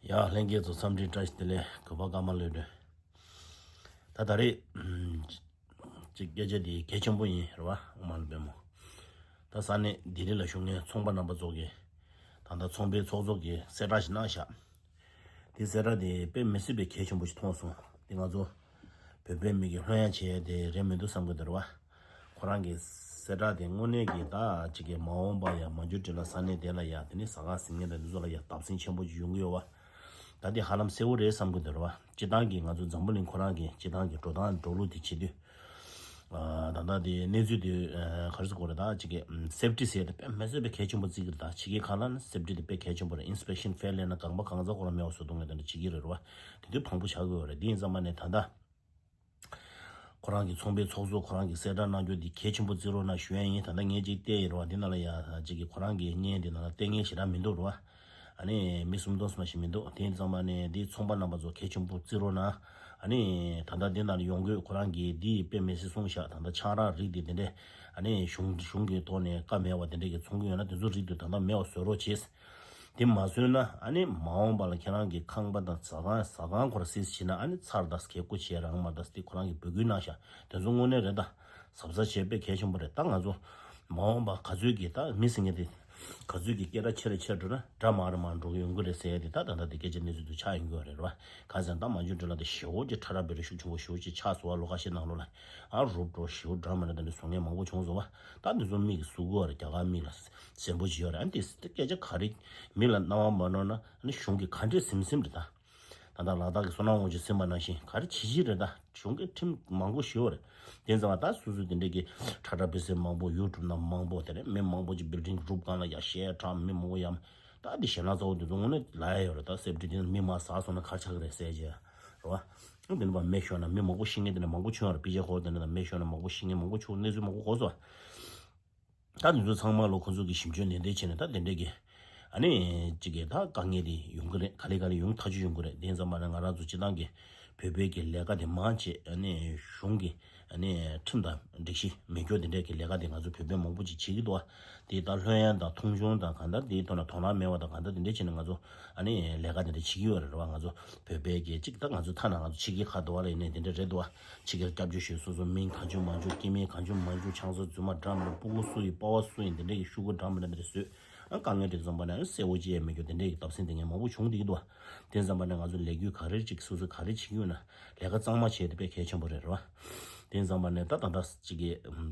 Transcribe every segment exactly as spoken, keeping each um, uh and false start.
ཡ། ལྷན་རྒྱས་ཚོ་འཚམས་འདྲི་བཀྲ་ཤིས་བདེ་ལེགས། གུས་པ་ཀརྨ་བློ་གྲོས། ད་ད་རེས་ཅིག་སྐད་ཆ་འདི་གལ་ཆེན་པོ་ཡིན་རེད་བ། དབུ་མ་ལ་པདྨོ། ད་ས་གནས་ལྡི་ལི་ལ་བཞུགས་མཁན་ཚོང་པ་རྣམ་པ་ཚོ་གིས་ད་ལྟ་ཚོང་པའི་ཚོགས་གཙོ་གིས་གསལ་བསྒྲགས་ཤིག་གནང་ཤག་དེ་གསལ་བསྒྲགས་དེ་དཔེ་མི་སྲིད་པའི་གལ་ཆེན་པོ་ཞིག་མཐོང་སོང་། དེ་ང་ཚོ་བོད་པའི་མི་གི་ལྷོད་ཡངས་བྱེད་ཡ་དེ་རེད་མི་འདུག་བསམ་གི་འདུག་རེད་བ། ཁོ་རང་གི་གསལ་བསྒྲགས་དེ་དངོས་གནས་ཀྱི་ད་ཅིག་གི་མ་འོངས་པ་ཡ་མ་འཇུ་འདྲི་ལ་ས་གནས་དེ་ལ་ཡ་དེ་ནི་ཟ་ཁང་ཟིན་མཁན་དང་འདི་ཚོ་ལ་ཡ་བརྡབ་གསིག་ཆེན་པོ་ཅིག་ཡོང་གི་ཡོད་བ། ད་དེ་ཧ་ལམ་གསལ་བོ་རེད་བསམ་གི་འདུག་རེད་བ། སྤྱི་བཏང་གི་ང་ཚོ་འཛམ་བུ་གླིང་ཁོ་རང་གི་སྤྱི་བཏང་གི་འགྲོ་སྟངས་འགྲོ་ལུགས་དེ་བྱེད་དུས། ཨ། ད་ལྟ་དེ་གནས་ཚུལ་དེ་ཨ། ག་རེ་ཟེར་དགོས་རེད། ད་ཅིག་གི་སེབ་ཊི་ཟེར་ཡ་དེ་དཔེ་མི་སྲིད་པའི་གལ་ཆེན་པོ་བརྩི་གི་རེད། ད་ཕྱི་རྒྱལ་ཁག་ལ་ནི་སེབ་ཊི་དེ་དཔེ་གལ་ཆེན་པོ་རེད། ཨིན་སི་པེག་ཤན་ཕེལ་ལ་ན་གང་པ་གང་ཟག་ཁོ་རང་མེད་པ་བཟོ་ཐུབ་མཁན་དེ་འདྲ་བྱེད་ཀྱི་རེད་རེད་བ། དེ་དུས་ཕངས་པོ་ཆགས་ཀྱི་ཡོད་རེད། དེ་ཡིན་ཙང་མ་ནས་ད་ལྟ་ཁོ་རང་གི་ཚོང་པའི་ཚོགས་གཙོ་ཁོ་རང་གི་གསལ་བསྒྲགས་གནང་རྒྱུ་འདི་གལ་ཆེན་པོ་བརྩི་རོགས་གནང་ཞུ་ཡ་ཡིན། ད་ལྟ་ངས་ཅིག་བལྟས་ཡིན་རེད་བ། འདི་ནང་ལ་ཡ་ཅིག་གི་ཁོ་རང་གི་བརྙན་འདི་ནང་ལ་ལྟས་ངན་ཞེ་དྲག་མི་འདུག་རེད་བ། ཨ་ནི་མི་སུམ་སྟོང་ཙམ་ཞིག་མི་འདུག་དེ་ཡིན་ཙང་མ་ནས་འདི་ཚོང་པ་རྣམ་པ་ཚོ་གལ་ཆེན་པོ་བརྩི་རོགས་གནང་། ཨ་ནི་ད་ལྟ་འདི་ནང་ལ་ཡོང་དགོས། ཁོ་རང་གིས་འདི་དཔེ་མི་སྲིད་གསུངས་ཤག་ད་ལྟ་ཆང་རག་རིགས་འདི་དེ་འདྲས་ཨ་ནི་གཞུང་གཞུང་གི་ཐོག་ནས་བཀའ་མེད་པ་དེ་འདྲས་ཀྱི་ཚོང་གི་ཡོད་ན་དེ་ཚོ་རིགས་འདི་ད་ལྟ་མེད་པ་བཟོ་རོགས་བྱེད། དེ་མ་བཟོས་ན་ཨ་ནི་མ་འོངས་པ་ལ་ཁྱེད་རང་གི་ཁང་པ་དང་ཟ་ཁང་ཟ་ཁང་ཁོ་ར་སིས་བྱེད་ན་ཨ་ནི་ཚར་དང་ཁེ་ཁོ་བྱེད་རང་མ་དང་དེ་ཁོ་རང་གི་འབོད་སྐུལ་གནང་ཤག་དེ་ཚོ་དངོས་གནས་རེད། ད་གཟབ་གཟབ་བྱེད་དཔེ་གལ་ཆེན་པོ་རེད། ད་ང་ཚོ་མ་འོངས་པ་ག་ཚོད་ཀྱི་ད་མི་ཟེར་མཁན་དེ་ག་ཚོད་ཀྱི་སྐད་གྲགས་ཆེ་རུ་ཆེ་རུ་འགྲོ་ན་འདྲ་མ་རེད་མ་འགྲོ་གི་ཡོང་གི་རེད་ཟེར་ཡ་དེ་ད་ད་ལྟ་དེ་སྐད་ཆ་གནས་ཚུལ་དུ་ཆགས་ཡོང་གི་ཡོད་རེད་རེད་བ། ག་ཟེར་ན་ད་མ་འཇུ་འདྲི་ལ་དེ་ཞེ་བོ་ཅིག་ཁྲ་ཁྲ་བེ་རེ་ཤུགས་ཆེན་པོ་ཞེ་བོ་ཅིག་ཆགས་སོང་བ། ལོ་ཁ་ཤས་ནང་ལོགས་ལ་ཨ་རུབ་འགྲོ་ཞེ་བོ་འདྲ་མ་རེད། ད་འདི་བཟོ་མཁན་མང་པོ་བྱུང་སོང་བ། ད་འདི་ཚོ་མིག་གིས་ཟུག་གི་ཡོད་རེད། རྒྱ་གར་མིག་ལ་གཟན་པོ་ཅིག་ཡོད་རེད། ཨ་འདི་སྐད་ཆ་ག་རེ་མི་ལ་རྣ་བ་མ་གནོན་ན་ཨ་ནི་གཞུང་གིས་ག་འདྲས་ཟིན་ཟིན་རེད་ད། ད་ལྟ་ལ་དྭགས་ཀྱི་བསོད་ནམས་དབང་ཕྱུག་ཟིན་པ་ནང་བཞིན་ག་རེ་བྱེད་ཀྱི་རེད་ད། གཞུང་གི་ཁྲིམས་མང་པོ་ཞིག་ཡོད་རེད། དེ་ཙང་ད་སོ་སོ་དེ་འདྲས་ཀྱི་ཁྲ་ཁྲ་བེ་སེ་མང་པོ་ཡུ་ཊུབ་ནང་མང་པོ་དེ་རེད། མི་མང་པོ་ཅིག་བིལ་ཌིང་རུབ་སྒང་ལ་ཡ་གཞས་གྲགས་མི་མང་པོ་ཡ། ད་འདི་ཞེད་སྣང་ཚ་བོ་འདི་ཚོ་དངོས་གནས་ལ་ཡ་ཡོད་རེད། ད་སེབ་ཊི་དེ་ནི་མི་མང་ཟག་སོང་ན་ག་རེ་ཆགས་ཀྱི་རེད་ཟེར་བྱས་རེད་བ། འདི་ནི་བ་མེད་ཤོར་ན་མི་མང་པོ་ཤི་མཁན་དེ་འདྲ་མང་པོ་བྱུང་ཡོད་རེད། པི་ཇེ་ཧོལ་དེ་འདྲ་ན་མེད་ཤོར་ན་མང་པོ་ཤི་མཁན་མང་པོ་བྱུང་། གནས་ཚུལ་མང་པོ་གོ་སོང་། ད་འདི་ཚོ་ཚང་མ་ལོ་ཁོ་ཚོ་གི་ཞིབ་འཇུག་ནན་ཏན་བྱས་ནས་ད་དེ་འདྲས་ཀྱི་ཨ་ནི་གཅིག་གི་ད་དཀའ་ངལ་དེ་ཡོང་གི་རེད། ག་ལེ་ག་ལེ་ཡོང་ཐག་ཆོད་ཡོང་གི་རེད། དེ་ཙམ་པ་ན་ང་རང་ཚོ་སྤྱི་བཏང་གི་བོད་པའི་གི་ལས་ཀ་དེ་མང་ཆེ་ཨ་ནི་གཞུང་གི་ཨ་ནི་ཁྲིམས་དང་སྒྲིག་གཞི་མེད་སྐྱོ་དེ་འདྲས་ཀྱི་ལས་ཀ་དེ་ང་ཚོ་བོད་པས་མང་པོ་ཅིག་བྱེད་ཀྱི་འདུག་བ། དེ་ད་ལྷོད་ཡངས་དང་མཐོང་ཆུང་དང་གང་ལྟར་དེའི་ཐོག་ན་དོ་སྣང་མེད་པ་དང་གང་ལྟར་དེ་འདྲས་བྱས་ནས་ང་ཚོ་ཨ་ནི་ལས་ཀ་དེ་འདྲས་བྱེད་ཀྱི་ཡོད་རེད་བ། ང་ཚོ་བོད་པའི་གི་གཅིག་ད་ང་ཚོ་ཐ་ན་ང་ཚོ་ཕྱི་རྒྱལ་ཁག་འདྲ་བ་ལ་ཡིན་ནའི་དེ་འདྲས་རེད་འདུག་བ། ཕྱི་རྒྱལ་སྐྱབས་བཅོལ་ཞུས། སོ་སོ་མིང་གང་བྱུང་མང་བྱུང་། སྐྱེ་དམན་གང་བྱུང་མང་བྱུང་། ཆང་ས་རྫུན་མ་འདྲ་མི་འདྲ། སྤུ་གུ་སུ་ཡིན་པ་ཕ་བ་སུ་ཡིན་དེ་འདྲས་ཀྱི་ཤོག་གུ་འདྲ་མི་འདྲ་འདི་འདྲས་བཟོས། ཨ་དཀའ་ངལ་དེ་ཚོ་ཚང་མ་ནས་གསལ་བོ་ཅི་ཡང་མེད་རྒྱུ་དེ་འདྲས་ཀྱི་བརྡབ་གསིག་དེ་ངས་མང་པོ་བྱུང་བསྡད་ཀྱི་འདུག་བ། དེ་ཙམ་པ་ནས་ང་ཚོ་ལས་འགུལ་ག་རེ་ཅིག་སོ་སོ་ག་རེ་བྱེད་ཀྱི་ཡོད་ན་ལས་ཀ་གཙང་མ་བྱས་ཏེ་དཔེ་གལ་ཆེན་པོ་རེད་རེད་བ། དེ་ཙམ་པ་ནས་ད་ད་ལྟ་ཅིག་གི་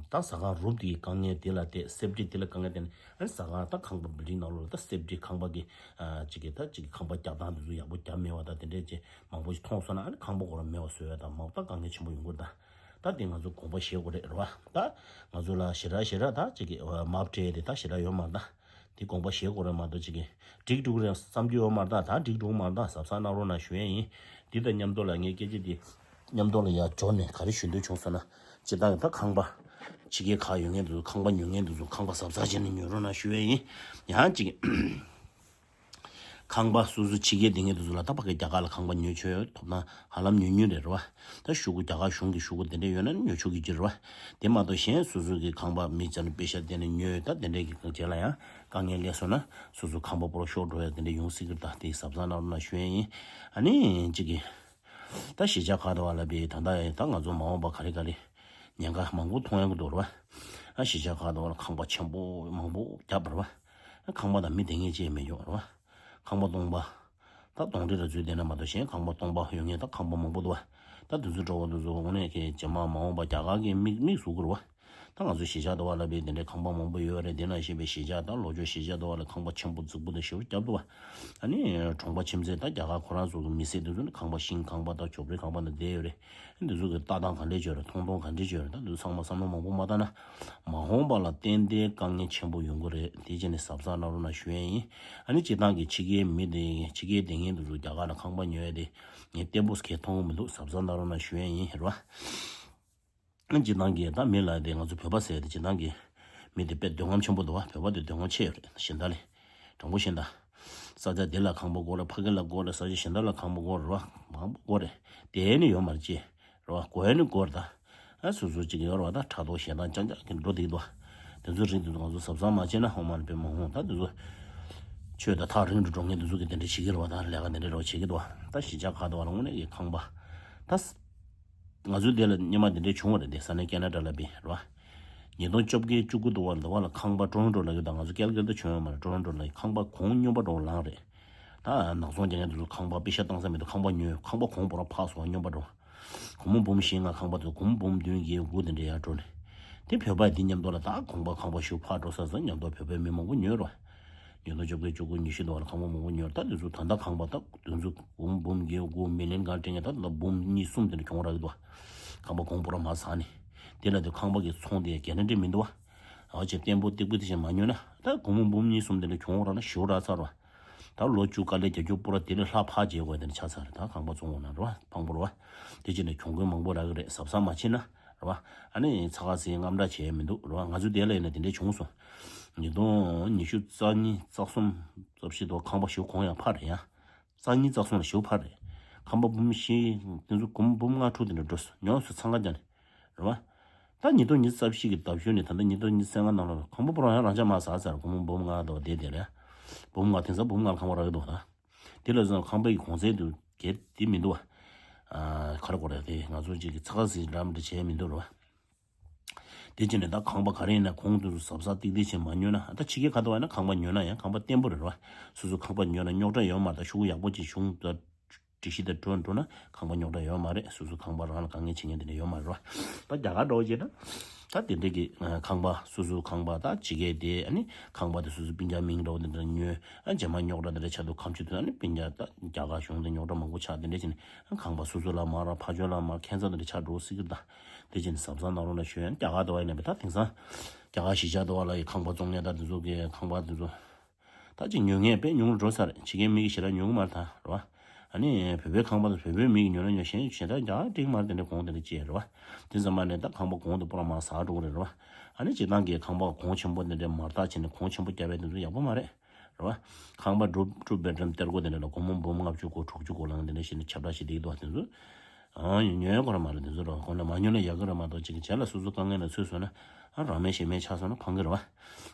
ད་ཟ་ཁང་རུབ་དེ་གི་དཀའ་ངལ་དེ་ལ་བལྟས། སེབ་ཊི་དེ་ལ་དཀའ་ངལ་དེ་ནས་ཨ་ནི་ཟ་ཁང་ད་ཁང་པ་བིལ་ཌིང་ནང་ལོགས་ལ་ད་སེབ་ཊི་ཁང་པ་གི་ཨ་ཅིག་གི་ད་ཅིག་གི་ཁང་པ་རྒྱག་སྟངས་དེ་ཚོ་ཡག་པོ་རྒྱབ་མེད་པ་ད་དེ་འདྲས་ཅིག་མང་པོ་ཞིག་མཐོང་སོང་ན་ཨ་ནི་ཁང་པ་ཁོ་རང་མེད་པ་བཟོ་ཡ་ད་མང་པོ་ད་དཀའ་ངལ་ཆེན་པོ་ཡོང་གི་རེད་ད། ད་དེ་ང་ཚོ་དགོངས་པ་བཞེས་དགོས་རེད་རེད་བ། ད་ང་ཚོ་ལ་ཞེ་དྲག་ཞེ་དྲག་ད་ཅིག་གི་མ་སྤྲད་དེ་ད་ཞེ་དྲག་ཡོད་མ་རེད་ད། དེ་དགོངས་པ་བཞེས་དགོས་རེད་མ་གཏོགས་ཅིག་གི་འགྲིག་འགྲོ་གི་རེད་བསམ་རྒྱུ་ཡོད་མ་རེད་ད། ད་འགྲིག་འགྲོ་གི་མ་རེད་ད། གཟབ་གཟབ་གནང་རོགས་གནང་ཞུ་ཡས་ཡིན། འདི་དང་མཉམ་དུ་ལ་ངས་སྐད་ཆ་འདི་མཉམ་དུ་ལ་ཡར་འབྱོར་ནས་ག་རེ་ཞུ་འདོད་བྱུང་སོང་ན། སྤྱིར་བཏང་གི་ད་ཁང་པ་ཕྱི་རྒྱལ་ཁག་ཡོད་མཁན་དེ་ཚོ་ཁང་པ་ཉོ་མཁན་དེ་ཚོ་ཁང་པ་གཟབ་གཟབ་བྱས་ནས་ཉོ་རོགས་གནང་ཞུ་ཡས་ཡིན། ཡང་ཅིག་ཁང་པ་སོ་སོ་ཕྱི་རྒྱལ་སྡོད་མཁན་དེ་ཚོ་ལ་ད་ཕ་གི་རྒྱ་གར་ལ་ཁང་པ་ཉོ་ཆོག་ཡོད། ཐོབ་ན་ཧ་ལམ་ཉོ་ཉོ་རེད་རེད་བ། ད་ཤོག་གུ་རྒྱ་གར་གཞུང་གི་ཤོག་གུ་དེ་འདྲ་ཡོད་ན་ཉོ་ཆོག་གི་ཅི་རེད་བ། དེ་མ་གཏོགས་གཞན་སོ་སོ་གི་ཁང་པ་མི་རྩ་ནས་པེ་ཤ་བསྡད་ནས་ཉོས་ད་དེ་འདྲ་གི་རྗེས་ལ་ཡང་དཀའ་ངལ་སླེབས་སོང་ན་སོ་སོ་ཁང་པ་སྤོ་རོགས་ཤོར་འགྲོ་ཡ་དེ་འདྲ་ཡོང་སྲིད་ཀྱི་རེད། ད་དེ་གཟབ་གཟབ་གནང་རོགས་གནང་ཞུ་ཡ་ཡིན། ཨ་ནི་གཅིག་གི་ད་གཞིས་ཆགས་ཁག་དེ་བ་ལ་བི་ད་ལྟ་ཡང་ད་ང་ཚོ་མ་འོངས་པ་ག་རེ་ག་རེ་ཉེན་ཁ་མང་པོ་མཐོང་ཡ་གི་འདུག་རེད་བ། ཨ་གཞིས་ཆགས་ཁག་དེ་བ་ལ་ཁང་པ་ཆེན་པོ་མང་པོ་བརྒྱབ་རེད་བ། ཁང་པ་དང་མི་སྡོད་མཁན་ཅིག་མེད་ཀྱོག་རེད་བ། ཁང་པ་སྟོང་པ། ད་སྟོང་རི་ར་ཚུལ་དེ་ན་མ་གཏོགས་གཞན་ཁང་པ་སྟོང་པ་ཡོད་མཁན་ད་ཁང་པ་མང་པོ་འདུག་བ། ད་དེ་ཚོ་འགྲོ་བ་དེ་ཚོ་དངོས་གནས་ཀྱི་རྗེས་མ་མ་འོངས་པ་རྒྱ་གར་གྱི་མིག་མིག་ཟུག་གི་རེད་བ། ད་ང་ཚོ་གཞིས་ཆགས་དུ་བ་ལ་བའི་དེ་འདྲའི་ཁང་པ་མང་པོ་ཡོད་རེད། དེ་ནང་བཞིན་པའི་གཞིས་ཆགས་ད་ལོ་ཆུང་གཞིས་ཆགས་དུ་བ་ལ་ཁང་པ་ཆེན་པོ་རྫིག་པོ་དང་ཞེ་པོ་བརྒྱབ་འདུག་བ། ཨ་ནི་གྲོང་པ་ཁྱིམ་མཚེས་ད་རྒྱ་གར་ཁོ་རང་ཚོ་གི་མི་སེར་དེ་ཚོ་ནི་ཁང་པ་ཤིང་ཁང་པ་དང་ཇོ་བོའི་ཁང་པ་ནང་བསྡད་ཡོད་རེད། འདི་ཚོ་གི་ལྟ་སྟངས་ག་འདྲས་བྱས་ཡོད་རེད། མཐོང་སྟངས་ག་འདྲས་བྱས་ཡོད་རེད། ད་འདི་ཚོ་ཚང་མ་བསམ་བློ་མང་པོ་མ་བཏང་ན་མ་འོངས་པ་ལ་ཏན་ཏན་དཀའ་ངལ་ཆེན་པོ་ཡོང་གི་རེད། དེ་བྱས་ནས་གཟབ་གཟབ་གནང་རོགས་གནང་ཞུ་ཡས་ཡིན། ཨ་ནི་སྤྱིར་བཏང་གི་ཕྱི་རྒྱལ་མི་དེ་ཕྱི་རྒྱལ་སྡོད་མཁན་དེ་ཚོ་རྒྱ་གར་ལ་ཁང་པ་ཉོ་ཡས་དེ་ངས་ལྟད་པོ་གས་མཐོང་གི་མི་འདུག་གཟབ་གཟབ་གནང་རོགས་གནང་ཞུ་ཡས་ཡིན་རེད་བ། སྤྱིར་བཏང་གི་ད་མི་ལ་དེ་ང་ཚོ་བོད་པ་ཟེར་དེ་སྤྱིར་བཏང་གི་མི་དེ་དཔེ་འདོད་རྔམ་ཆེན་པོ་འདུག་བ། བོད་པ་དེ་འདོད་རྔམ་ཆེ་ཡོད་རེད། གཞན་དག་ལས་དྲང་པོ་བཤད་ན། ས་ཆ་དེ་ལ་ཁང་པ་དགོས་རེད། ཕ་གི་ལ་དགོས་རེད། ས་ཆ་གཞན་དག་ལ་ཁང་པ་དགོས་རེད་བ། མང་པོ་དགོས་རེད། དེ་ནི་ཡོད་མ་རེད་ཅེས་རེད་བ། དགོས་ནི་དགོས་རེད་ད། ཨ་སོ་སོ་གཅིག་ཡོད་རེད་བ། ད་ཕྲག་དོག་ཞེ་སྡང་རྐྱང་རྐྱང་གི་འགྲོ་བསྡད་འདུག་བ། དེ་ཚོ་རིགས་དེ་ཚོ་ང་ཚོ་གཟབ་གཟབ་མ་བྱས་ན་ཧོ་མ་ནི་དཔེ་མ་ཧོ་ད་དེ་ཚོ། ཆོས་དང་ཐག་རིང་དུ་འགྲོ་མཁན་དེ་ཚོ་གི་དེ་འདྲ་བྱེད་ཀྱི་རེད་བ། ད་ལས་ཀ་དེ་འདྲ་རོགས་བྱེད་ཀྱི་འདུག་བ། ད་གཞིས་ཆགས་ཁག་ཏུ་བ་ལ་དངོས་གནས་ཀྱི་ཁང་པ་ད་ང་ཚོའི་དེ་ལ་སྔོན་མ་དེ་འདྲ་བྱུང་བ་རེད། དེ་ས་གནས་ཁེ་ན་ཌ་ལ་བི་རེད་བ། ཉིས་སྟོང་བཅོ་བརྒྱད་བཅུ་དགུ་དུ་བ་ལ་དུ་བ་ལ་ཁང་པ་ཊོ་རོན་ཊོ་ལ་ཡོད། ད་ང་ཚོ་ཀལ་ཀ་རི་ད་བྱུང་ཡོད་མ་རེད། ཊོ་རོན་ཊོ་ལ་ཁང་པ་གོང་སྨྱོན་པ་འགྲོ་ལངས་རེད། ད་ནག་ཚོང་རྒྱག་མཁན་དེ་ཚོ་ཁང་པ་པེ་ཤ་བཏང་ས་མེད་དུ་ཁང་པ་ཉོས། ཁང་པ་གོང་པོ་ར་ཕག་སོང་སྨྱོན་པ་འགྲོ། སྒོར་མོ་འབུམ་བཞི་ལྔ་ཁང་པ་དེ་སྒོར་མོ་འབུམ་བདུན་བརྒྱད་དགུ་དེ་འདྲ་ཡར་འགྲོ་ནས། དེ་བོད་པ་དེ་མཉམ་དུ་ལ་ད་གོང་པ་ཁང་པ་ཞུ་ཕར་འགྲོ་ས་ས་མཉམ་དུ་བོད་པའི་མི་མང་པོ་ཉོས་རོ། ཉོས་དོ་བཅོ་བརྒྱད་བཅུ་དགུ་ཉི་ཤུ་དུ་བ་ལ་ཁང་པ་མང་པོ་ཉོས། ད་དེ་ཚོ་ད་ལྟ་ཁང་པ་ད་དེ་ཚོ་སྒོར་མོ་འབུམ་བརྒྱད་དགུ་མི་ལན་གང་སྤྲད་མཁན་ད་ད་འབུམ་གཉིས་གསུམ་དེ་འདྲ་གྱོང་རག་གི་འདུག་ཁང་པ་གོང་པོ་ར་མར་ཟག་ནས། དེ་ལ་དེ་ཁང་པ་གི་ཚོང་དེ་གལ་ནི་འདྲ་མི་འདུག་བ། ཨ་ཅེ་བརྟན་པོ་སྟེགས་བུ་དེ་བཞིན་མ་ཉོས་ན་ད་སྒོར་མོ་འབུམ་གཉིས་གསུམ་དེ་འདྲ་གྱོང་རག་ན་ཞེ་པོ་རག་ཚར་བ། ད་ལོ་བཅུ་དཀའ་ལས་རྒྱག་རྒྱུ་པོ་ར་དེ་ལས་ལྷག་ཕར་བྱེད་དགོས་དེ་འདྲ་ཆགས་ཚར་རེད། ད་ཁང་པ་བཙོང་དགོས་ན་རེད་བ། ཕངས་པོ་རེད་བ། དེ་བྱས་ནས་གྱོང་གུན་མང་པོ་རག་གི་རེད། གཟབ་གཟབ་མ་བྱེད་ན་རེད་བ། ཨ་ནི་ཚ་ཁ་ཟིན་དངངས་སྐྲག་བྱས་མི་འདུག་རེད་བ། ང་ཚོའི་དེ་ལ་ཡིན་ན་དེ་འདྲ་བྱུང་སོང་། ཉིས་སྟོང་ཉི་ཤུ་རྩ་གཉིས་རྩ་གསུམ་རྩ་བཞི་དུ་ཁང་པ་ཞེ་པོ་གོང་ཡང་འཕར་རེད་ཡ། རྩ་གཉིས་རྩ་གསུམ་ལ་ཞེ་པོ་འཕར་རེད། ཁང་པ་འབུམ་བཞི་དེ་ཚོ་སྒོར་མོ་འབུམ་ལྔ་དྲུག་དེ་འདྲ་འགྲོ་སོང་། ཉོ་སོང་འཚང་ཁ་རྒྱག་ནས། རེད་བ། ད་ཉིས་སྟོང་ཉི་ཤུ་རྩ་བཞི་གི་ཟླ་གཞོན་ནས་ད་ལྟ་ཉིས་སྟོང་ཉི་ཤུ་རྩ་ལྔ་ནང་ལ་ཁང་པ་པོ་རང་ཡང་རང་ཆ་མ་ཟ་ཟེར། སྒོར་མོ་འབུམ་ལྔ་དོ་དེ་དེ་རེད། འབུམ་ལྔ་དེང་སང་འབུམ་ལྔ་ལ་ཁང་པ་རག་གི་འདུག་ད། དེ་ལ་སོང་ཁང་པའི་གོང་ཚད་དུ་གལ་དེ་མི་འདུག་བ། ཨ་ག་རེ་གོ་རེད། དེ་ང་ཚོ་གཅིག་གི་ཚ་ཁ་ཟིག་འདྲ་མི་འདྲ་བྱས་མི་འདུག་རེད་བ། དེ་བྱས་ནས་ད་ཁང་པ་ག་རེ་ཡིན་ན་གོང་དུ་གཟབ་གཟབ་ཏིག་ཏིག་བྱས་མ་ཉོས་ན། ད་ཕྱི་རྒྱལ་ཁ་ཐོག་ཡིན་ན་ཁང་པ་ཉོས་ན་ཡང་ཁང་པ་བརྟན་པོ་རེད་རེད་བ། སོ་སོ་ཁང་པ་ཉོས་ན་རྙོག་དྲ་ཡོད་མ་རེད། ད་ཤོག་གུ་ཡག་པོ་ཅིག་གཞུང་ད། སྒྲིག་གཞི་དེ་འགྲོ་འགྲོ་ན་ཁང་པ་རྙོག་དྲ་ཡོད་མ་རེད། སོ་སོ་ཁང་པ་རང་ལ་དཀའ་ངལ་བྱེད་མཁན་དེ་འདྲ་ཡོད་མ་རེད་བ། ད་རྒྱ་གར་འགྲོ་བྱས་ན་ད་དེ་འདྲ་གི་ཨ་ཁང་པ་སོ་སོ་ཁང་པ་ད་ཕྱི་རྒྱལ་དེ་ཨ་ནི་ཁང་པ་དེ་སོ་སོ་སྤུན་ཀྱག་མིང་འདྲ་བོ་དེ་འདྲ་ཉོས། ཨ་རྗེས་མ་རྙོག་དྲ་དེ་འདྲ་ཆགས་འདུག་ཁ་མཆུ་དེ་ཨ་ནི་སྤུན་ཀྱག་ད་རྒྱ་གར་གཞུང་དེ་རྙོག་དྲ་མང་པོ་ཆགས་དེ་འདྲ་བྱས་ནས་ཨ་ཁང་པ་སོ་སོ་ལ་མ་ར་ཕ་ཆོས་ལ་མ་ཁྱད་མཚར་དེ་འདྲ་ཆགས་འགྲོ་སྲིད་ཀྱི་རེད། ད་དེ་བྱས་ནས་གཟབ་གཟབ་གནང་རོགས་གནང་ཞུ་ཡ། རྒྱ་གར་དུ་བ་ཡིན་ན་བས་ད་དེང་སང་རྒྱ་གར་གཞིས་ཆགས་དུ་བ་ལ་ཡི་ཁང་པ་བཙོང་མཁན་ད་དེ་ཚོ་གི་ཁང་པ་དེ་ཚོ། ད་ཅིག་ཉོ་མཁན་དཔེ་ཉུང་རུ་འགྲོ་ས་རེད། ཕྱི་རྒྱལ་མི་གིས་ཞེ་དྲག་ཉོ་གི་མ་རེད་ད་རེད་བ། ཨ་ནི་བོད་པའི་ཁང་པ་དང་བོད་པའི་མི་གིས་ཉོ་ན་ཉོ་གཞན་ཞེ་དྲག་རྒྱ་གར་འགྲིག་མ་རེད། དེ་འདྲ་གོང་དེ་འདྲ་ཅི་རེད་བ། དེ་ཙམ་མ་ནས་ད་ཁང་པ་གོང་དུ་པོ་ར་མ་ཟག་འགྲོ་གི་རེད་རེད་བ། ཨ་ནི་སྤྱིར་བཏང་གི་ཁང་པ་གོང་ཆེན་པོ་དེ་འདྲ་མར་ཐག་ཕྱིན་ནས་གོང་ཆེན་པོ་བརྒྱབ་པའི་དེ་ཚོ་ཡག་པོ་མ་རེད་རེད་བ། ཁང་པ་འབྲུ་འབྲུ་བེ་ཌ་རུམ་གཏེར་སྒོ་དེ་འདྲ་ལ་སྒོར་མོ་འབུམ་ལྔ་བཅུ་དགུ་དྲུག་ཅུ་དགུ་ལངས་དེ་འདྲ་ཞིག་ནས་ཁྱབ་བསྒྲགས་ཞིག་བསྡད་ཀྱི་འདུག་བ། དེ་ཚོ། ཨང་ཉོ་ཡ་ཁོ་ར་མ་རེད། དེ་ཚོ་རོ་ཁོ་ན་མ་ཉོ་ན་ཡག་གི་ར་མ་གཏོགས་ཅིག་བྱས་ལ་སོ་སོ་དཀའ་ངལ་ན་ཚུད་སོང་ན་ཨ་རང་མེད་གཞན་མེད་ཆགས་སོང་ན་ཕངས་གི་རེད་བ།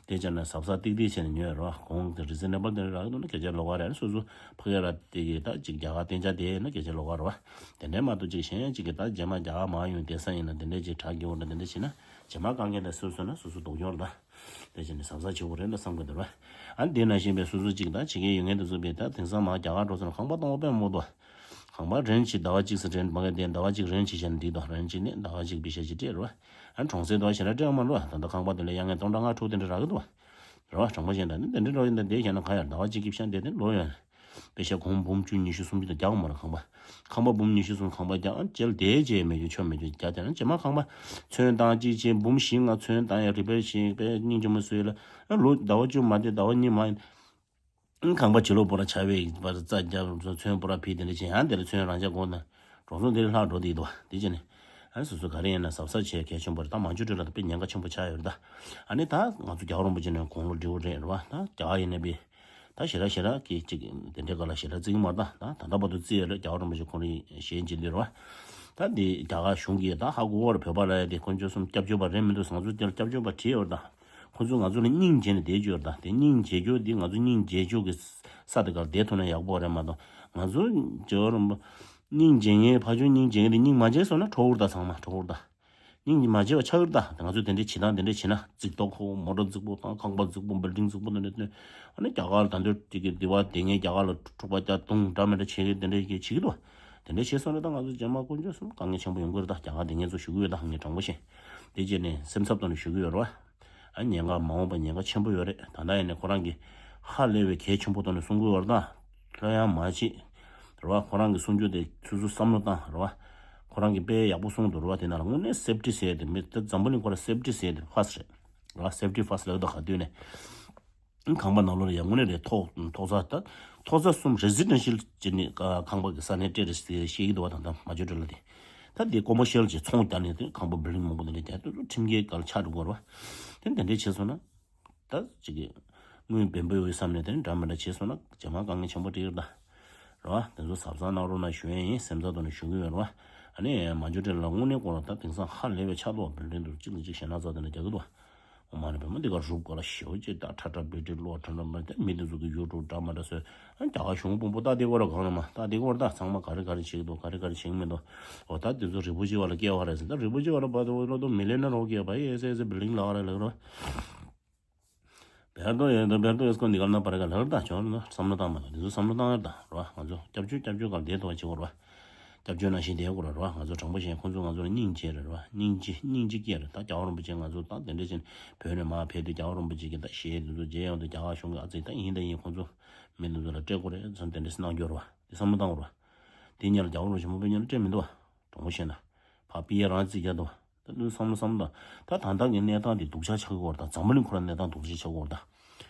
དེ་བྱས་ན་གཟབ་གཟབ་ཏིག་ཏིག་བྱས་ནས་ཉོ་ཡ་རེད་བ། གོང་དེ་རི་ཛི་ནེ་བལ་དེ་རག་གི་འདུག་ན་སྐད་ཆ་ལོགས་ཀ་རེད། སོ་སོ་ཕ་གི་ར་དེ་གི་ད་ཅིག་རྒྱ་གར་གཏན་འཇགས་དེ་ཡིན་ན་སྐད་ཆ་ལོགས་ཀ་རེད་བ། དེ་འདྲས་མ་གཏོགས་ཅིག་གཞན་ཅིག་གི་ད་རྗེས་མ་རྒྱ་གར་མ་ཡོང་བསྡད་ས་ཡིན་ན་དེ་འདྲས་ཅིག་དྲག་གི་འོ་ན་དེ་འདྲས་བྱས་ན་རྗེས་མ་དཀའ་ངལ་ད་ཚུད་སོང་ན་སོ་སོ་སྡུག་གྱོང་རེད་ད། དེ་བྱས་ནས་གཟབ་གཟབ་བྱེད་དགོས་རེད་ལ་བསམ་གི་འདུག་ར། ཨ་ནི་དེ་ནང་བཞིན་པའི་སོ་སོ་གཅིག་དང་ཕྱི་རྒྱལ་ཡོད་མཁན་དེ་ཚོ་བས་ད་དེང་སང་མར་རྒྱ་གར་འགྲོ་ཚར་ན་ཁང་པ་སྟོང་པ་དཔེ་མང་པོ་འདུག་ཁང་པ་རེན་གཅིག་ཟླ་བ་གཅིག་ཙམ་རེན་མ་གི་དེ་ཟླ་བ་གཅིག་རེན་གཅིག་བྱས་ན་འགྲིག་འདུག་རེན་གཅིག་ནི་ཟླ་བ་གཅིག་པེ་ཤ་གཅིག་སྤྲད་རེད་བ། ཨ་ནི་གྲོང་གསེབ་དུ་ཞེ་དྲག་སྤྲད་ཡོད་མ་རེད་བ། ད་ལྟ་ཁང་པ་དེ་ལ་གཡར་མཁན་སྟོང་ཕྲག་ལྔ་དྲུག་དེ་འདྲ་རག་གི་འདུག་བ། རེད་བ། དྲང་པོ་བཤད་ན་ནི་དེ་འདྲ་འགྲོ་ཡིན་ད་དེ་བྱས་ན་ག་ཡར་ཟླ་བ་གཅིག་གི་ཤ་འདས་དེ་ལོ་ཡོད། པེ་ཤ་གོང་འབུམ་བཅུ་ཉི་ཤུ་སུམ་ཅུ་དང་རྒྱག་མ་རེད་ཁང་པ། ཁང་པ་འབུམ་ཉི་ཤུ་སུམ་ཁང་པ་རྒྱག་ཨ་ནི་རྗེས་ལ་དེའི་རྗེས་མེད་རྒྱུ་ཆོ་མེད་རྒྱུ་རྒྱག་དེ་ན་རྗེས་མ་ཁང་པ་ཚོན་བཏང་གཅིག་ཅན་འབུམ་བཞི་ལྔ་ཚོན་བཏང་ཡ་རི་པེར་ཞིག་པས་སྙིང་རྗེ་མོ་བཟོས་ལ་ཨ་ལོ་ཟླ་བ་བཅུ་མ་དེ་ཟླ་བ་གཉིས་མ་ཡིན། ཁང་པ་བྱེད་ལོ་པོ་ར་ཆ་བའི་བར་རྩ་རྒྱབ་ཚོན་པོ་ར་ཕི་དེ་འདྲ་བྱེད་ཡང་དེ་ལ་ཚོན་རང་ཅག་དགོས་ན་གྲོང་ཚོ་དེ་ལ་ལྷག་འགྲོ་དེ་འདུག་བ་དེ་བྱས་ནས་ཨ་སོ་སོ་ག་རེ་ཡིན་ན་གཟབ་གཟབ་བྱས་གལ་ཆེན་པོ་རེད། ད་མ་འཇུ་འདྲ་ལ་ད་དཔེ་ཉེན་ཁ་ཆེན་པོ་ཆགས་ཡོད་རེད་ད། ཨ་ནི་ད་ང་ཚོ་རྒྱལ་བ་རིན་པོ་ཆེ་ནས་དགུང་ལོ་བགྲེས་པོ་རེད་རེད་བ། ད་རྒྱ་གར་ཡིན་ན་པི་ད་ཞེ་དྲག་ཞེ་དྲག་གི་ཅིག་དེ་འདྲའི་སྐོར་ལ་ཞེ་དྲག་བརྩི་གི་མ་རེད་ད། ད་ད་ལྟ་བར་དུ་བརྩི་ཡོད་རེད། རྒྱལ་བ་རིན་པོ་ཆེ་ཁོང་རང་ཞལ་མཇལ་དུས་རེད་བ། ད་འདི་རྒྱ་གར་གཞུང་གིས་ད་ཧ་གོ་བར་བོད་པ་ལ་ཡ་དེ་དཀོན་མཆོག་གསུམ་སྐྱབས་བཅོལ་བ་རེད་མི་འདུག་ང་ཚོ་དེར་སྐྱབས་བཅོལ་བ་བྲིས་ཡོད་རེད་ད། ཁོ་ཚོས་ང་ཚོ་ལ་སྙིང་རྗེ་ནས་བསྡད་རྒྱུ་ཡོད་རེད་ད། དེ་སྙིང་རྗེ་རྒྱུ་འདི་ང་ཚོ་སྙིང་རྗེ་རྒྱུ་གི་ས་དེ་གར་བསྡད་ཐུབ་ན་ཡག་པོ་རེད་མ་གཏོགས་ང་ཚོ་རྒྱལ་བ་རིན་པོ་སྙིང་རྗེ་ངའི་ཕ་ཆོས་སྙིང་རྗེ་ངའི་དེ་སྙིང་མ་རྗེ་སོང་ན་ཁྲོ་བོར་ད་ཚང་མ་ཁྲོ་བོར་ད། སྙིང་གི་མ་བརྗེ་བ་ཆགས་ཀྱི་རེད་ད། ང་ཚོས་དེ་འདྲའི་བྱེད་སྟངས་དེ་འདྲ་བྱེད་ན་རྫིག་མདོག་ཁོ་མོ་ཊ་རྫིག་པོ་དང་ཁང་པ་རྫིག་པོ་བིལ་ཌིང་རྫིག་པོ་དེ་འདྲ་བཏོན། ཨ་ནི་རྒྱ་གར་ད་འདོད་ཅིག་གི་འདི་བ་དེ་ངའི་རྒྱ་གར་ལ་འཁྲུག་པ་རྒྱག་དུང་འདྲ་མི་འདྲ་བྱེད་ཀྱི་དེ་འདྲ་ཞིག་བྱེད་ཀྱི་འདུག་དེ་འདྲ་བྱེད་སོང་ན་ད་ང་ཚོ་རྗེས་མ་དཀོན་མཆོག་གསུམ་དཀའ་ངལ་ཆེན་པོ་ཡོང་གི་རེད་ད། རྒྱ་གར་དེ་ངས་ཚོ་ཞུ་གི་ཡོད་ད། ངས་དྲང་པོ་བཤད། དེ་རྗེས་ནས་སེམས་འཚབ་ཐོག་ནས་ཞུ་གི་ཡོད་རེད་བ། ཨ་ཉེན་ཁ་མ་འོངས་པ་ཉེན་ཁ་ཆེན་པོ་ཡོད་རེད། ད་ལྟ་ཡིན་ནས་ཁོ་རང་གི་ཧ་ལས་པའི་གལ་ཆེན་པོ་ཐོག་ནས་གསུང་གི་ཡོད་རེད་ད། ལྷོད་ཡངས་མ་བྱེད། རེད་བ། ཁོ་རང་གི་གསུང་རྒྱུ་དེ་ཚུལ་ཚུལ་བསམ་བློ་བཏང་རེད་བ། ཁོ་རང་གི་དཔེ་ཡག་པོ་གསུང་འདུག་རེད་བ། དེ་ནང་ལ་དངོས་གནས་སེབ་ཊི་ཟེར་ཡ་དེ་མི་ད་འཛམ་བུ་གླིང་ཁོ་ར་སེབ་ཊི་ཟེར་ཡ་དེ་ཕ་སི་རེད། རེད་བ། སེབ་ཊི་ཕ་སི་ལབ་ད་ག་དུས་ནས། ཁང་པ་ནང་ལོགས་ལ་ཡང་དངོས་གནས་རེད། ཐོག་ཐོག་ས་ད་ཐོག་ས་གསུམ་རེ་སི་ཌེན་ཤལ་གྱི་ནི་ཁང་པ་གི་ས་གནས་སྤྲད་རེད་ཟེར་བཤད་ཀྱི་འདུག་བ། ད་ད་མ་ཇོ་ཊི་ལ་དེ་ད་དེ་ཀོ་མར་ཤལ་གྱི་ཚོང་རྒྱག་ནས་དེ་ཁང་པ་བིལ་ཌིང་མང་པོ་དེ་འདྲ་རྒྱག་དུས་ཁྲིམས་འགལ་སྒང་ལ་ཆགས་འགྲོ་གི་རེད་བ། དེ་འདི་འདྲ་བྱས་སོང་ན། ད་ཅིག་གི་དངུལ་བེམ་པོ་ཡོད་བསམ་ནས་དེ་འདྲ་མི་འདྲ་བྱས་སོང་ན་རྗེས་མ་དཀའ་ངལ་ཆེན་པོ་འཕྲད་ཀྱི་རེད་ད། རེད་བ། དེ་ཚོ་གཟབ་གཟབ་གནང་རོགས་གནང་ཞུ་ཡ་ཡིན། སེམས་འཚབ་ཐོག་ནས་ཞུ་གི་ཡོད་རེད་བ། ཨ་ནི་མ་ཇོ་ཊི་ལ་དངོས་གནས་ཁོ་རང་ད་དེང་སང་ཧ་ལས་པའི་ཆགས་འདུག་བ། བིལ་ཌིང་དུ་གཅིག་ལ་གཅིག་ཞེད་སྣང་ཚ་དེ་འདྲ་རྒྱག་གི་འདུག་བ། ཨོ་མ་ནི་པད་མ་འདི་ག་རུབ་ག་ལ་ཞེའུ་ཅེ་ད་ཁྲ་ཁྲ་བི་ཏི་ལོ་ཁྲ་ཁྲ་མ་ད་མི་འདི་ཚོ་གི་ཡུ་ཊུབ་འདྲ་མ་འདྲ་སོས་ཨ་རྒྱ་གར་གཞུང་དཔོན་པོ་ད་འདི་གོ་ར་གང་ལ་མ་ད་འདི་གོ་ར་ད་ཚང་མ་ག་རེ་ག་རེ་བྱེད་ཀྱི་འདུག་ག་རེ་ག་རེ་བྱེད་ཀྱི་མི་འདུག་ཨོ་ད་འདི་ཚོ་རི་པོ་ཆེ་བ་ལ་སྐྱེལ་བ་རེད་ཟེར། ད་རི་པོ་ཆེ་བ་ལ་བ་དོ་ལོ་དོ་མི་ལེ་ན་རོ་སྐྱེལ་བ་ཨེ་སེ་སེ་བི་ལིང་ལ་བ་རེ་ལ་རོ། བེར་དོ་ཡེ་དོ་བེར་དོ་ཡེ་སྐོ་འདི་ག་ན་པ་རེ་ག་ལ་ར་ད་ཆོ་ན་བསམ་བློ་བཏང་མ་དོ་འདི་ཚོ་བསམ་བློ་བཏང་ཡར་ད་རོ། ང་ཚོ་སྐྱབས་བཅོལ་སྐྱབས་བཅོལ་ག་ལ་བསྡད་དོ་བ་བྱེད་གོ་རོ། སྐྱབས་བཅོལ་ནང་བཞིན་བསྡད་དགོས་རེད་རོ། ང་ཚོ་དྲང་པོ་བཤད་ཁོང་ཚོ་ང་ཚོ་ལ་སྙིང་རྗེ་རེད་རོ། སྙིང་རྗེ་སྙིང་རྗེ་སྐྱེ་རེད། ད་རྒྱ་གར་རིན་པོ་ཆེ་ང་ཚོ་ད་དེ་འདྲ་བྱས་བོད་ནས་མར་ཕེབས་དུས་རྒྱ་གར་རིན་པོ་ཆེ་གི་ད་གཞས་འདི་ཚོ་མཇལ་ཡོང་དུས་རྒྱ་གར་གཞུང་གི་ཨ་ཙི་ད་ཡིན་ད་ཡིན་ཁོང་ཚོ་མི་འདི་ཚོ་ལ་སྤྲད་དགོས་རེད་ཚོ་དེ་འདྲ་གནང་རྒྱུ་རེད་བ། དེ་བསམ་བློ་བཏང་དགོས་རེད་བ། དེ་སྔོན་ལ་རྒྱ་གར་རིན་པོ་ཆེ་མ་ཕེབས་སྔོན་ལ་སྤྲད་མི་འདུག་བ། དྲང་པོ་བཤད་ན། ཕ་པི་ཡ་རང་རྩིས་རྒྱག་འདུག་བ། ད་དུང་བསམ་བློ་བསམ་ད། ད་ད་ལྟ་གི་གནས་སྟངས་དེ་སྡུག་ཅག་ཆགས་ཀྱི་ཡོད་རེད་ད། འཛམ་བུ་གླིང་ཁོ་རང་གནས་སྟངས་སྡུག་ཅག་ཆགས་ཀྱི་ཡོད་རེད་ད།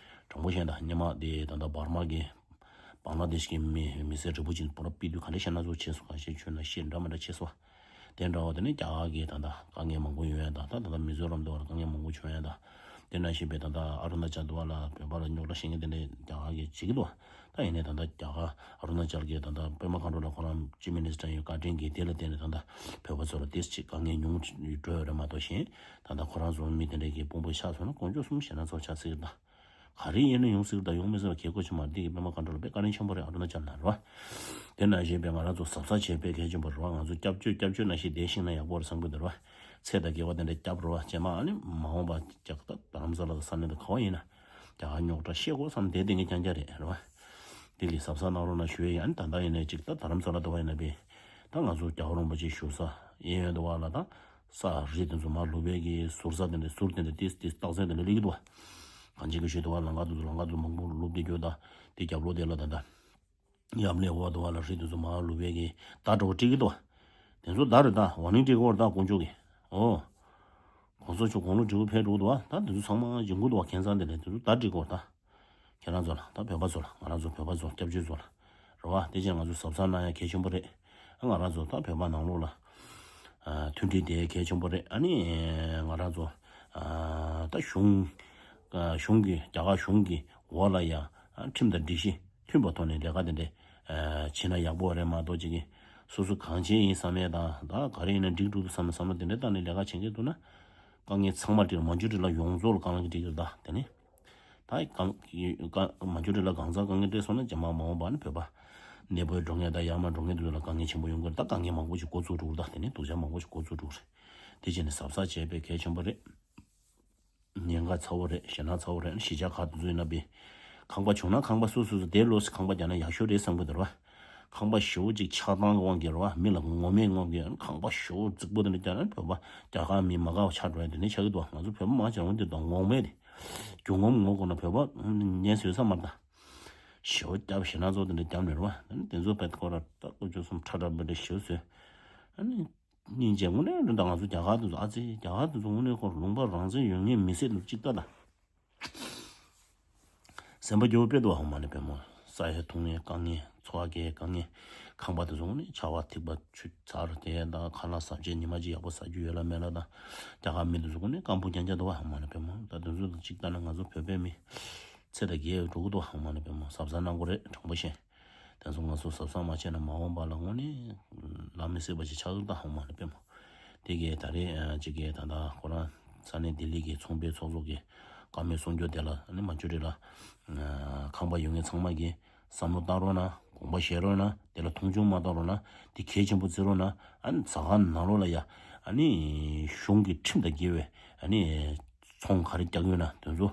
དྲང་པོ་བཤད་ན་སྔོན་མ་དེ་ད་ལྟ་འབར་མ་གི་བང་ལ་དེཤ་གི་མི་མི་སེར་རིན་པོ་ཆེ་པུ་ར་ཕུད་དུས་ག་འདྲ་ཤ་སྣ་ཚོགས་བྱས་སོང་། ག་ཤེད་ཆོད་ན་ཤེད་འདྲ་མི་འདྲ་བྱས་སོང་བ། དེ་འདྲ་བ་དེ་ནས་རྒྱ་གར་གི་ད་ལྟ་དཀའ་ངལ་མང་པོ་ཡོད་ཡ་ད། ད་ད་ལྟ་མི་ཛོ་རམ་དུ་བ་ལ་དཀའ་ངལ་མང་པོ་བྱུང་ཡ་ད། དེ་ནང་བཞིན་པའི་ད་ལྟ་ཨ་རུ་ན་ཅལ་དུ་བ་ལ་བོད་པ་ལ་རྙོག་དྲ་བཤད་མཁན་དེ་འདྲ་རྒྱ་གར་གི་བྱེད་ཀྱི་འདུག་བ། ད་ཡིན་ནའི་ད་ལྟ་རྒྱ་གར་ཨ་རུ་ན་ཅལ་གྱི་ད་ལྟ་པད་མ་མཁའ་འགྲོ་ལ་ཁོ་རང་ཅིབ་མི་ནི་སི་ཊར་ཡོད་བཀའ་དྲིན་གྱིས་དེ་ལ་བརྟེན་ནས་ད་ལྟ་བོད་པ་ཚོ་ལ་ཏོག་ཙམ་དཀའ་ངལ་ཉུང་འགྲོ་ཡོད་རེད་མ་གཏོགས་གཞན་ད་ལྟ་ཁོ་རང་ཚོ་མི་དེ་འདྲ་གི་དཔུང་པ་ཆགས་སོང་ན་དཀོན་མཆོག་གསུམ་ཞེ་ན་ཚོ་ཆགས་སྲིད་ཀྱི་རེད་ད། ག་རེ་ཡིན་ན་ཡོང་སྲིད་ཀྱི་རེད་ད། ཡོང་མི་སྲིད་པ་གལ་ཁོ་ཆེ་མ་རེད། དེ་གི་པད་མ་མཁའ་འགྲོ་ལ་དཔེ་བཀའ་དྲིན་ཆེན་པོ་རེད། ཨ་རུ་ན་ཅལ་ན་རེད་བ། དེ་ནང་བཞིན་པའི་ང་རང་ཚོ་གཟབ་གཟབ་བྱེད་དཔེ་གལ་ཆེན་པོ་རེད་བ། ང་ཚོ་སྐྱབས་བཅོལ་སྐྱབས་བཅོལ་ནང་བཞིན་བསྡད་ཤིང་ན་ཡག་པོ་རེད་བསམ་གྱི་འདུག་རེད་བ། ཚེ་དང་དགེ་བ་དེ་འདྲ་སྐྱབས་རེད་བ། རྗེས་མ་ཨ་ནི་མ་འོངས་པ་ཅིག་ད་རྡ་རམ་ས་ལ་དང་ས་གནས་དང་ག་བ་ཡིན་ན། རྒྱ་གར་རྙོག་དྲ་ཤེས་དགོས་བསམ་བསྡད་བསྡད་མཁན་རྐྱང་རྐྱང་རེད་རེད་བ། དེ་གི་གཟབ་གཟབ་གནང་རོགས་གནང་ཞུ་ཡ་ཡིན། ཨ་ནི་ད་ལྟ་ཡིན་ནའི་ཅིག་ད་རྡ་རམ་ས་ལ་དུ་བ་ཡིན་ན་པས། ད་ང་ཚོ་རྒྱལ་བ་རིན་པོ་ཆེ་བཞུགས་ས་གཡས་གཡོན་དུ་བ་ལ་ད་ས་རི་དེ་ཚོ་མར་ལུབ་པའི་གི་ཟུར་ས་དེ་འདྲ་ཟུར་དེ་འདྲ་ཏིས་ཏིས་རྟགས་མཚན་དེ་འདྲ་སླེབས་ཀྱི་འདུག་བ། གང་ཅི་གི་ཞུ་དུ་བ་ལམ་ཁ་དེ་ཚོ་ལམ་ཁ་དེ་ཚོ་མང་པོ་ལུབ་བསྡད་རྒྱུ་ད། དེ་རྒྱབ་ལོགས་དེ་ལ་ད་ད་ཡབ་ལས་འོག་དུ་བ་ལ་རི་དེ་ཚོ་མར་ལུབ་པའི་གི་ད་འགྲོ་བ་སྤྲད་ཀྱི་འདུག་བ། དེ་ཚོ་ད་རེད་ད། ཝར་ནིང་སྤྲད་ཀྱི་ཡོད་རེད་ད་དཀོན་མཆོག་གི། ཨོ། གོང་ས་མཆོག་དགུང་ལོ་བགྲེས་པོ་ཕེབས་འགྲོ་འདུག་བ། ད་དེ་ཚོ་ཚང་མ་ཡིན་གྱི་འདུག་བ། མཁན་ཚང་དེ་ལས་དེ་ཚོ་ད་སྤྲད་ཀྱི་ཡོད་རེད་ད། ཁྱེད་རང་ཚོ་ལ་ད་བོད་པ་ཚོ་ལ་ང་རང་ཚོ་བོད་པ་ཚོ་སྐྱབས་བཅོལ་ཚོ་ལ་རེད་བ། དེ་བཞིན་ང་ཚོ་གཟབ་གཟབ་གནང་ཡ་གལ་ཆེན་པོ་རེད། ང་རང་ཚོ་ད་བོད་པ་ནང་ལོགས་ལ་ཨ་མཐུན་སྒྲིལ་དེ་གལ་ཆེན་པོ་རེད། ཨ་ནི་ང་རང་ཚོ་ཨ་ད་གཞུང་ཨ་གཞུང་གི་རྒྱ་གར་གཞུང་གི་འོག་ལ་ཡ་ཨ་ཁྲིམས་དང་སྒྲིག་གཞི་མཐུན་པ་ཐོག་ནས་ལས་ཀ་དེ་འདྲ་ཨ་བྱེད་ན་ཡག་པོ་རེད་མ་གཏོགས་ཅིག་གི་སོ་སོ་གང་བྱེད་ཡིན་བསམ་ཡས་དང་ད་ག་རེ་ཡིན་ན་འགྲིག་འགྲོ་འདུག་བསམ་ན་བསམ་བློ་དེ་འདྲ་བཏང་ནས་ལས་ཀ་བྱེད་མཁན་འདུག་ན་དཀའ་ངལ་ཚང་མ་འདིར་མ་འཇུ་འདྲི་ལ་ཡོངས་རྫོགས་ལ་དཀའ་ངལ་འདྲི་གི་རེད་ད། དེ་ནི། ད་གང་ག་མ་འཇུ་འདྲི་ལ་གང་ཚང་དཀའ་ངལ་འཕྲད་སོང་ན་རྗེས་མ་མ་འོངས་པ་ནི་བོད་པ་གནས་སྤོས་འགྲོ་མཁན་དང་ཡར་མར་འགྲོ་མཁན་དེ་ཚོ་ལ་དཀའ་ངལ་ཆེན་པོ་ཡོང་གི་རེད། ད་དཀའ་ངལ་མང་པོ་ཞིག་འགོ་བཙུགས་འགྲོ་གི་རེད་ད། དེ་ནི་སྡུག་ཅག་མང་པོ་ཞིག་འགོ་བཙུགས་འགྲོ་གི་རེད། དེ་བྱས་ནས་གཟབ་གཟབ་བྱས་པའི་གལ་ཆེན་པོ་རེད། ཉེན་ཁ་ཚ་བོ་རེད། ཞེད་སྣང་ཚ་བོ་རེད། གཞིས་ཆགས་ཁག་དེ་ཚོ་ཡིན་ན་པས། ཁང་པ་བྱུང་ན་ཁང་པ་སོ་སོ་སོ་དེ་ལོ་སི་ཁང་པ་རྒྱག་ན་ཡག་ཤོས་རེད་བསམ་གི་འདུག་ར། ཁང་པ་ཞེ་པོ་ཅིག་ཆགས་སྡང་གི་དབང་གིས་ར་བ། མི་ལ་ངོ་མས་ངོ་གི་ཁང་པ་ཞེ་པོ་རྫིག་པོ་དེ་འདྲ་རྒྱག་ན་བོད་པ་རྒྱ་གར་མི་མ་དགའ་བ་ཆགས་འགྲོ་ཡ་དེ་འདྲ་ཆགས་ཀྱི་འདུག་ང་ཚོ་བོད་པ་མང་ཆེ་འོང་དེ་དང་ངོ་མས་དེ། རྒྱུ་ངོམ་ངོ་དགོས་ན་བོད་པ་ཉན་བཟོད་ས་མ་རེད་ད། ཞེ་པོ་རྒྱབ་ཞེད་སྣང་ཚོ་དེ་འདྲ་རྒྱབ་ནས་ར་བ། དེ་ཚོ་བེད་ཁོ་ར་ད་ཀུ་ཅོ་གསུམ་ཁྲ་ཁྲ་བེད་འདྲ་ཞེ་པོ་བཟོས། ཨ་ནི། སྙིང་རྗེ་དངོས་གནས་འདི་འདྲ་ང་ཚོ་རྒྱ་གར་དེ་ཚོ་ཨ་ཙི་རྒྱ་གར་དེ་ཚོ་དངོས་གནས་ཁོ་ལུང་པ་རང་བཙན་ཡོད་ངེས་མི་སྲིད་དུ་གཅིག་ལྟ་ད། སེམས་པ་སྐྱོ་བོ་དཔེ་འདུག་ཧ་མ་ནི་བེ་མོ། ས་ཡ་འཐུང་ངེས་དཀའ་ངལ་འཚོ་བ་སྐྱེལ་དཀའ་ངལ། ཁང་པ་དེ་ཚོ་དངོས་གནས་ཆར་པ་ཐིགས་པ་ཆུ་ཚར་དེ་ད་ཁ་ལག་ཟ་བྱེད་ཉི་མ་གཅིག་ཡག་པོ་ཟ་རྒྱུ་ཡོད་ལ་མེད་ལ་ད། རྒྱ་གར་མི་དེ་ཚོ་དངོས་གནས་སྐམ་པོ་རྐྱང་རྐྱང་འདུག་ཧ་མ་ནི་བེ་མོ། ད་དེ་ཚོ་དང་གཅིག་ལྟ་ན་ང་ཚོ་བོད་པའི་མི་ཚེ་དང་རྒས་འགྲོ་གི་འདུག་ཧ་མ་ནི་བེ་མོ། གཟབ་གཟབ་གནང་དགོས་རེད་དྲང་པོ་བཤད། དེ་ཚོ་ང་ཚོ་གཟབ་གཟབ་མ་བྱས་ན་མ་འོངས་པ་ལ་དངོས་གནས་ལམ་མི་སྲིད་པ་ཞིག་ཆགས་ཀྱི་རེད་ད་ཧ་མ་ནི་བེ་མོ། དེ་གས་ད་རེས་ཅིག་གས་ད་ལྟ་ཁོ་རང་ས་གནས་ལྡི་ལི་གི་ཚོང་པའི་ཚོགས་གཙོ་གི་བཀའ་མོལ་གསུང་རྒྱུ་དེ་ལ་ནི་མ་འཇུ་འདྲི་ལ་ཁང་པ་ཡོད་མཁན་ཚང་མ་གིས་བསམ་བློ་བཏང་རོགས་གནང་། དགོངས་པ་བཞེས་རོགས་གནང་། དེ་ལ་མཐོང་ཆུང་མ་བཏང་རོགས་གནང་། དེ་གལ་ཆེན་པོ་བརྩི་རོགས་གནང་། ཨ་ནི་ཟ་ཁང་ནང་ལོགས་ལ་ཡ་ཨ་ནི་གཞུང་གི་ཁྲིམས་དང་འགལ་བའི་ཨ་ནི་ཚོང་ག་རེ་རྒྱག་ཡོད་ན་དེ་ཚོ་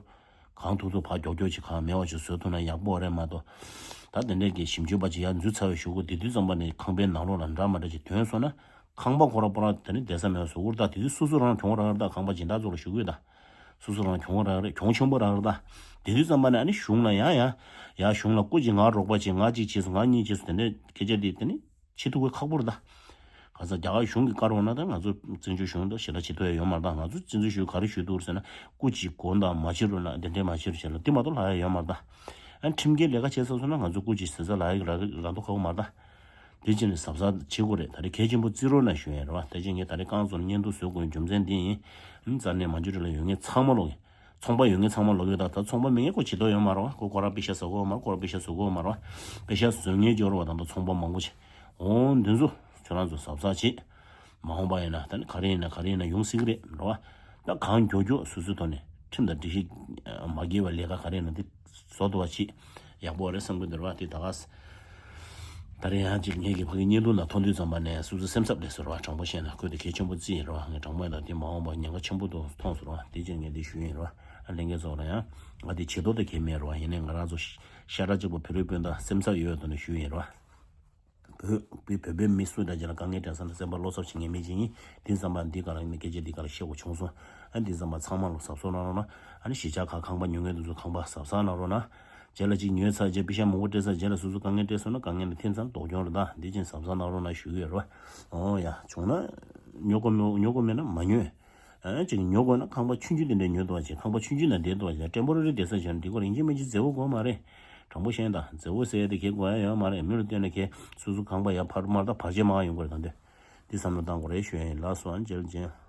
གང་ཐུབ་ཐུབ་ཕར་མགྱོགས་མགྱོགས་ཅིག་གང་མེད་པ་ཅིག་བཟོ་ཐུབ་ན་ཡག་པོ་རེད་མ་གཏོགས། ད་དེ་འདྲས་ཀྱི་ཞིབ་འཇུག་པ་ཅིག་ཡར་འཛུལ་ཚར་བའི་གཞུག་གུ་དེ་དུས་ཙམ་པ་ནས་ཁང་པའི་ནང་ལོགས་ལ་འདྲ་མ་འདྲ་ཅིག་ཐོན་སོང་ན་ཁང་པ་ཁོ་རང་པོ་རང་དེ་ནི་བསྡད་ས་མེད་པ་བཟོ་གི་རེད་ད། དེ་དུས་སོ་སོ་རང་གྱོང་རག་རེད་ད། ཁང་པ་སྦྱིན་བདག་ཚོ་ལ་ཞུ་གི་ཡོད་ད། སོ་སོ་རང་གྱོང་རག་རེད། གྱོང་ཆེན་པོ་རག་རེད་ད། དེ་དུས་ཙམ་པ་ནས་ཨ་ནི་གཞུང་ལ་ཡ་ཡ་ཡ་གཞུང་ལ་སྐུ་མཁྱེན་ང་རོགས་པ་བྱེད། ང་གཅིག་བྱས་སོང་། ང་གཉིས་བྱས་སོང་། དེ་འདྲས་སྐད་ཆ་དེ་དེ་ནི། བྱེད་ཐུབ་ཀྱི་ཁག་པོ་རེད་ད། ག་ས་རྒྱ་གར་གཞུང་གིས་བཀར་འོང་ན་ད་ང་ཚོ་བཙན་བྱོལ་གཞུང་ད་ཞེ་དྲག་བྱེད་ཐུབ་ཡ་ཡོད་མ་རེད་ད། ང་ཚོ་བཙན་བྱོལ་གཞུང་ག་རེ་ཞུ་ཐུབ་རེད་ཟེར་ན་སྐུ་མཁྱེན་དགོངས་དག་མ་བྱེད་རོགས་གནང་། དེ་འདྲས་མ་བྱེད་རོགས་བྱེད་ལ་དེ་མ་གཏོགས་ལབ་ཡ་ཡོད་མ་རེད་ད། ཨ་ཁྲིམས་འགལ་ལས་ཀ་བྱས་ཚར་སོང་ན་ང་ཚོ་སྐུ་མཁྱེན་ཟེར་ས་ལབ་ཡ་ལབ་ལབ་མདོག་ཁ་པོ་མ་རེད་ད། དེ་བྱས་ནས་གཟབ་གཟབ་བྱེད་དགོས་རེད། ད་རེས་གལ་ཆེན་པོ་བརྩི་རོགས་གནང་ཞུ་ཡ་རེད་བ། དེ་བྱས་ངས་ད་རེས་རྐང་བཙུགས་ནས་བརྙན་ཐུང་བཟོ་དགོས་རྒྱུ་མཚན་འདི་ཡིན། ཨ་ནི་རྩ་ནས་མ་འཇུ་འདྲི་ལ་ཡོད་མཁན་ཚང་མ་ལོག་གི་ཚོང་པ་ཡོད་མཁན་ཚང་མ་ལོག་ཡོད་ད། ད་ཚོང་པ་མེད་མཁན་ཁོ་བྱེད་དོ་ཡོད་མ་རེད་བ། ཁོ་ཁོ་རང་པེ་ཤ་ཟ་གོ་མ་རེད། ཁོ་རང་པེ་ཤ་བཟོ་གོ་མ་རེད་བ། པེ་ཤ་བཟོ་མཁན་འབྱོར་བ་དང་ད་ཚོང་པ་མང་པོ་བྱེད། འོ་འདི་ཚོ་ཁྱོད་རང་ཚོ་གཟབ་གཟབ་བྱེད། མ་འོངས་པ་ཡིན་ན་ད་ནི་ག་རེ་ཡིན་ན་ག་རེ་ཡིན་ན་ཡོང་སྲིད་ཀྱི་རེད་རེད་བ། ད་གང་མགྱོགས་མགྱོགས་སོ་སོའི་ཐོག་ནས་ ཁྲིམས་དང་སྒྲིག་གཞི་མ་འགལ་བའི་ལས་ཀ་ག་རེ་ཡིན་ན་དེ་བཟོ་ཐུབ་པ་ཅིག་ཡག་པོ་རེད་བསམ་གྱི་འདུག་ར། དེ་ད་ག་ད་རེས་ཡང་ཅིག་ངེད་ཀྱི་ཕ་གི་བརྙན་ཐུང་ནང་མཐོང་དུས་ཙམ་པ་ནས་སོ་སོ་སེམས་འཚབ་སླེབས་སོང་ར། དྲང་པོ་བཤད་ན་ཁོས་དེ་གལ་ཆེན་པོ་བརྩིས་ཡིན་ར། ངས་དྲང་པོ་ཡིན་ད་དེ་མ་འོངས་པ་ཉེན་ཁ་ཆེན་པོ་འདུག་མཐོང་སོང་ར། དེ་ཕྱིར་ངས་དེ་ཞུས་ཡིན་ར། ཨ་ལྷན་རྒྱས་ཚོ་ལ་ཡང་ང་དེ་བྱེད་དོ་དེ་གལ་མེད་ར། ཡིན་ནའི་ང་རང་ཚོ་ཤ་ཁྲག་གཅིག་པ་བོད་རིགས་སྤུན་ཟླ་སེམས་འཚབ་ཡོད་དོ་ནས་ཞུས་ཡིན་ར། བོད་བོད་བོད་པའི་མི་སུ་དང་རྗེས་ལ་དཀའ་ངལ་འཕྲད་ས་ན་སེམས་པ་བློ་འཚབ་བྱེད་མཁན་མི་ཅིག་ཡིན། དེ་ཙམ་པ་འདི་ག་ལ་ནི་སྐད་ཆ་འདི་ག་ལ་བཤད་དགོས་བྱུང་སོང་། ཨ་འདི་ཙམ་པ་ཚང་མ་ལ་གཟབ་གཟབ་གནང་རོགས་གནང་། ཨ་ནི་གཞིས་ཆགས་ཁག་ཁང་པ་ཉོ་མཁན་དེ་ཚོ་ཁང་པ་གཟབ་གཟབ་གནང་རོགས་གནང་། རྗེས་ལ་ཅིག་ཉོས་ཚར་རྗེས་པི་ཤ་མང་པོ་སྤྲད་ཚར་རྗེས་ལ་སོ་སོ་དཀའ་ངལ་འཕྲད་སོང་ན་དཀའ་ངལ་ལ་ཐེབས་ཚར་ལྡོག་སྐྱོན་རེད། ད་འདི་ཅན་གཟབ་གཟབ་གནང་རོགས་གནང་ཞུ་གི་ཡོད་རེད་བ། ཨོ་ཡ་བྱུང་ན་ཉོ་དགོས་མེད་ཉོ་དགོས་མེད་ན་མ་ཉོས། ཨ་ཅིག་ཉོ་དགོས་ན་ཁང་པ་ཆུང་ཆུང་དེ་འདྲ་ཉོ་འདུག་བ་ཅིག་ཁང་པ་ཆུང་ཆུང་ན་བསྡད་འདུག་བ་ཅིག་ཊེམ་པོ་ར་རི་བསྡད་ས་བྱས་ན་འདི་སྐོར་ཡིན་གཅིག་མིན་གཅིག་མཛེས་པོ་དགོས་མ་རེད། དྲང་པོ་བཤད་ན་ད་མཛེས་པོ་ཟེར་ཡ་དེ་གས་དགོས་ཡ་ཡོད་མ་རེད། མི་ལ་བསྟན་ན་གས་སོ་སོ་ཁང་པ་ཡ་ཕར་མར་ད་བར་ཆད་མང་ཡོང་གི་རེད། ད་འདི་འདི་བསམ་བློ་བཏང་དགོས་རེད་ཞུ་ཡ་ཡིན། ལགས་སོ། ཨ་མཇལ་རྗེས།